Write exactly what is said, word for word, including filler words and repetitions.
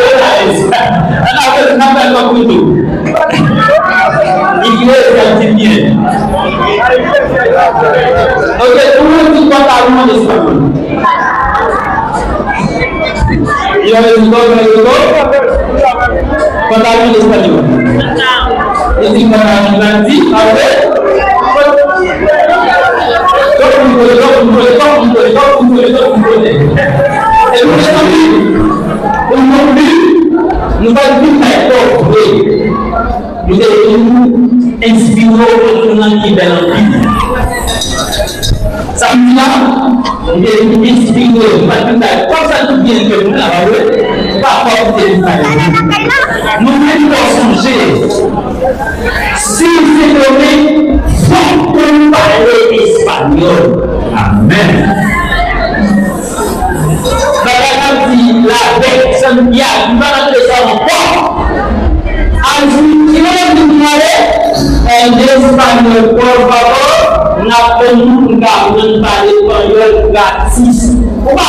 Ann aplodi, n ap bay kòb pou li tou. Iglesia, di byen. Ok, tout moun di pantalon an espanyòl. Yo di kòb, yo di kòb. Pantalon an espanyòl. Yo di pantalon an di, apre. Donk, nou konnen, donk, nou konnen, donk, nou konnen, donk, nou konnen, donk, nou konnen. E nou, mezanmi, pou nou vin, nou pa vin bay kòb vre. Nou te vin enspire w, yon moun ki bèl anpil. Sa m di la, nou te vin enspire w, nou pa vin bay kòb, sa tout byen ke nou la, pa vre? Pa kòb nou te vin bay. Nou menm fò sonje, si w Sendomeng, fòk pou nou pale espanyòl. Amèn. Bagay la di lavèk Santiago, m pa ka tande sa ankò. Ajoute, li pale en español, por favor. N ap tann nou pou n ka aprann pale espanyòl gratis. Ou pa